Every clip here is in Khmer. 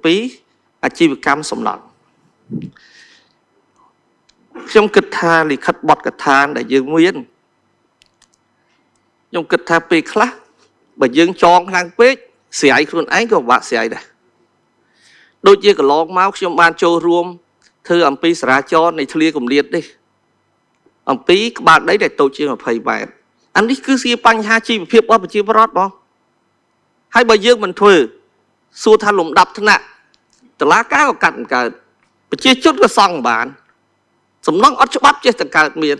ពីអាជីវកម្មសំណង់ខ្ញុំគិតថាលិខិតបទកថាដែលយើងមានខ្ញុំគិតថាពេលខ្លះបើយើងចងខ្លាំងពេកស្រាយខ្លួនឯងក៏ពិបាកស្រាយដែរដូចជាកន្លងមកខ្ញុំបានចូលរួមធ្វើអំពីសារាចរនៃធ្លាគម្លាតនេះអំពីក្បាលដីដែលតូចជាង20ម៉ែត្រអានេះគឺជាបញ្ហាជីវភាពរបស់ប្រជាពលរដ្ឋបងហើយបើយើងមិនធ្វើសួរថាលំដាប់ថ្នាក់តឡាការក៏កាត់មិនកើតប្រជាជនក៏សង់បានសំណង់អត់ច្បាប់ចេះតែកើតមាន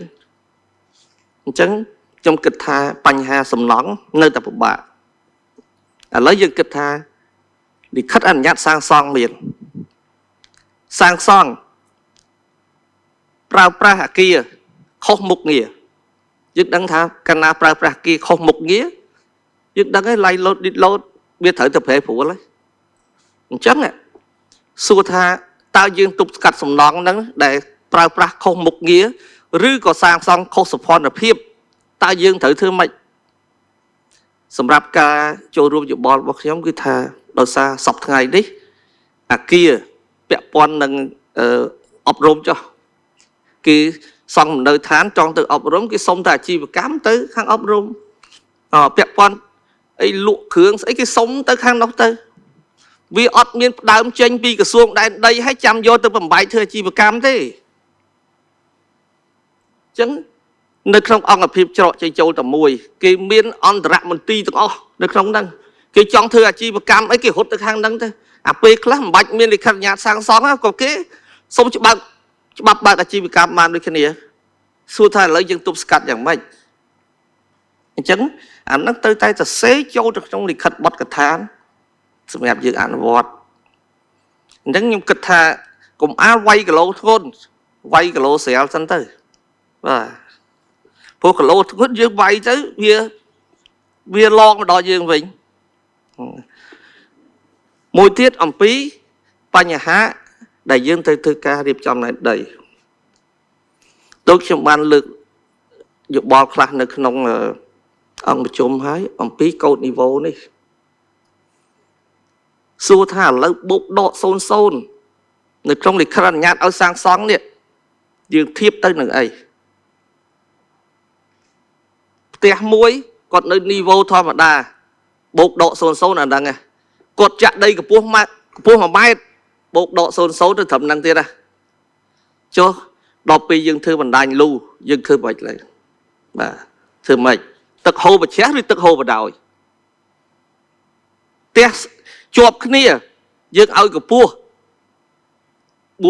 អញ្ចឹងខ្ញុំគិតថាបញ្ហាសំណង់នៅតែពិបាកឥឡូវយើងគិតថាលិខិតអនុញ្ញាតសាងសង់មានសាងសង់ប្រើប្រាស់អាគារខុសមុខងារយើងដឹងថាកាលណាប្រើប្រាស់អាគារខុសមុខងារយើងដឹងហើយឡៃលោតឌីតលោតវាត្រូវតែប្រែប្រួលហើយអញ្ចឹងសួរថាតើយើងទប់ស្កាត់សំណង់ហ្នឹងដែលប្រើប្រាស់ខុសមុខងារឬក៏សាងសង់ខុសសោភ័ណភាពតើយើងត្រូវធ្វើម៉េចសម្រាប់ការចូលរួមយោបល់របស់ខ្ញុំគឺថាដោយសារសប្តាហ៍ថ្ងៃនេះអាគារពាក់ព័ន្ធនឹងអប់រំចុះគេសង់នៅឋានចង់ទៅអប់រំគេសុំតែអាជីវកម្មទៅខាងអប់រំពាក់ព័ន្ធអីលក់គ្រឿងស្អីគេសុំទៅខាងនោះទៅវាអត់មានផ្ដើមចេញពីក្រសួងដែនដីឲ្យចាំយកទៅបំបែកធ្វើអាជីវកម្មទេអញ្ចឹងនៅក្នុងអង្គភាពច្រកចេញចូលតែមួយគេមានអន្តរមន្ទីរទាំងអស់នៅក្នុងហ្នឹងគេចង់ធ្វើអាជីវកម្មអីគេរត់ទៅខាងហ្នឹងទៅអាពេលខ្លះមិនបាច់មានលិខិតអនុញ្ញាតសាងសង់ក៏គេសុំច្បាប់ច្បាប់បើកអាជីវកម្មបានដូចគ្នាសួរថាឥឡូវយើងទប់ស្កាត់យ៉ាងម៉េចអញ្ចឹងអាហ្នឹងទៅតែសរសេរចូលទៅក្នុងលិខិតបទកថាសម្រាប់យើងអនុវត្តអញ្ចឹងខ្ញុំគិតថាកុំអាលវាយគីឡូធ្ងន់វាយគីឡូស្រាលសិនទៅបាទព្រោះគីឡូធ្ងន់យើងវាយទៅវាវាឡងមកដល់យើងវិញមួយទៀតអំពីបញ្ហាដែលយើងត្រូវធ្វើការរៀបចំណែដីដូចខ្ញុំបានលើកយោបល់ខ្លះនៅក្នុងអង្គប្រជុំហើយអំពីកូដនីវ៉ូនេះសួរថាឥឡូវបូកដក00នៅក្នុងលិខិតអនុញ្ញាតឲ្យសាងសង់នេះយើងធៀបទៅនឹងអីផ្ទះមួយគាត់នៅនីវ៉ូធម្មតាបូកដក00អាហ្នឹងគាត់ចាក់ដីកម្ពស់ម៉ែកម្ពស់1ម៉ែត្របូកដក00ទៅត្រឹមហ្នឹងទៀតណាចុះដល់ពេលយើងធ្វើបណ្ដាញលូយើងធ្វើមិនឡើយបាទធ្វើម៉េចទឹកហូរបច្ឆេះឬទឹកហូរបដោយផ្ទះជាប់គ្នាយើងឲ្យកម្ពស់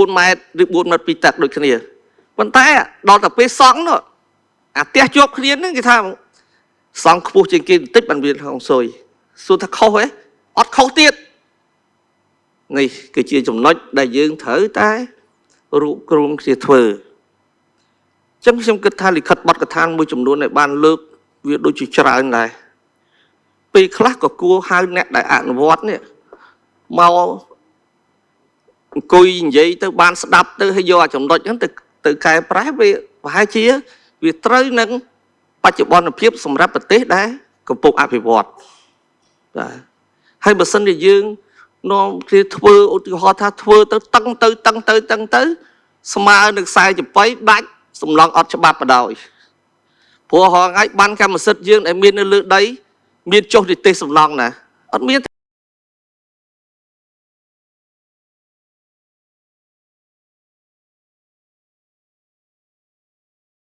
4ម៉ែត្រឬ4ម៉ែត្រពីទឹកដូចគ្នាប៉ុន្តែដល់តែពេលសង់នោះអាផ្ទះជាប់គ្នាហ្នឹងគេថាសង់ខ្ពស់ជាងគេបន្តិចបានវាក្នុងស៊ុយសួរថាខុសហ៎អត់ខុសទៀតនេះគឺជាចំណុចដែលយើងត្រូវតែរួបគ្រងគ្នាធ្វើអញ្ចឹងខ្ញុំគិតថាលិខិតបទកថាមួយចំនួនដែលបានលើកវាដូចជាច្រើនដែរពេលខ្លះក៏គួរហៅអ្នកដែលអនុវត្តនេះមកអង្គុយនិយាយទៅបានស្ដាប់ទៅហើយយកអាចំណុចហ្នឹងទៅទៅកែប្រែវាប្រហែលជាវាត្រូវនឹងបច្ចុប្បន្នភាពសម្រាប់ប្រទេសដែលកំពុងអភិវឌ្ឍបាទហើយបើសិនជាយើងនាំគ្នាធ្វើឧទាហរណ៍ថាធ្វើទៅតឹងទៅតឹងទៅតឹងទៅស្មើនឹងខ្សែចំបៃដាច់សំឡងអត់ច្បាប់បដ ாய் ព្រោះរហងៃបានកម្មសិទ្ធិយើងដែលមាននៅលើដីមានចុះនិទេសសំឡងណាអត់មាន។